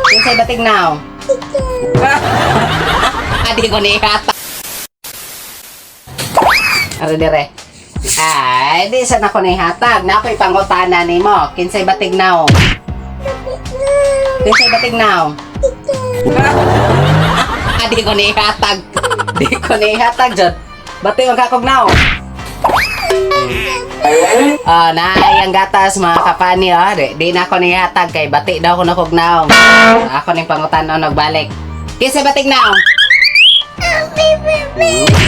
Kinsay batig naong? Adi ko ni ihatag. Are dire. Ay, di sa nako ni hatag. Na ako'y pangutana nimo. Kinsay batig naong? Kinsay batig naong? Adi ko ni hatag. Di ko ni hatag jud. Bati man kakog naong. Ah, naay ang gatas, mga kapani, oh. Di na ako nihatag kay bati daw ko nakog naong. Ako ning pangutana nagbalik. Kinsa batig naong?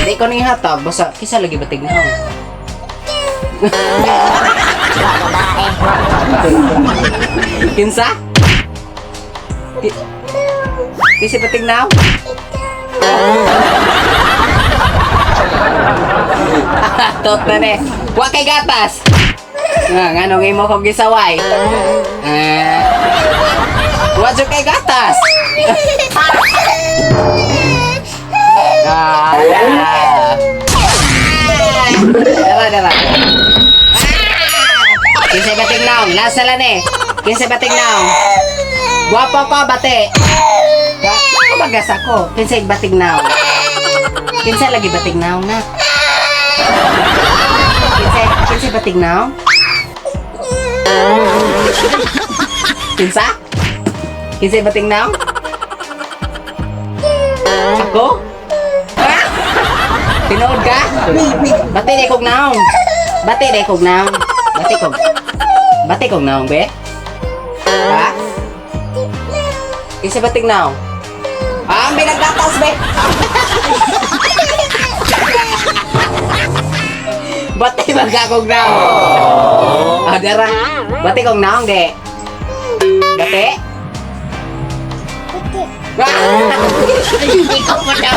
Di ko nihatag basta kinsa lagi batig naong. Kinsa? Kinsa batig naong? Tot na ni. Wa kay gatas. Nga, nganong imo kong gisaway? Eh, wa jud kay gatas. Ah, ah. Dara, dara. Ah! Kinsay bating naong? Last na lang eh. Kinsay bating naong? Guwapo ko, bate. Kumagas ako. Kinsay bating naong? Kinsay lagi bating naong na? Kinsay bating naong? Kinsa? Kinsay bating naong? Ako? Ah! Tinuod ka? Bati di kog naong. Bati di kog naong. Bati kog. Bati kog naong, be? Ha? Kinsa bating naong? Ah, may naggatas, be. Bati magkakog naong. Ah, dara. Bati kog naong, de. Bati? Ah! Hindi ko pa daw.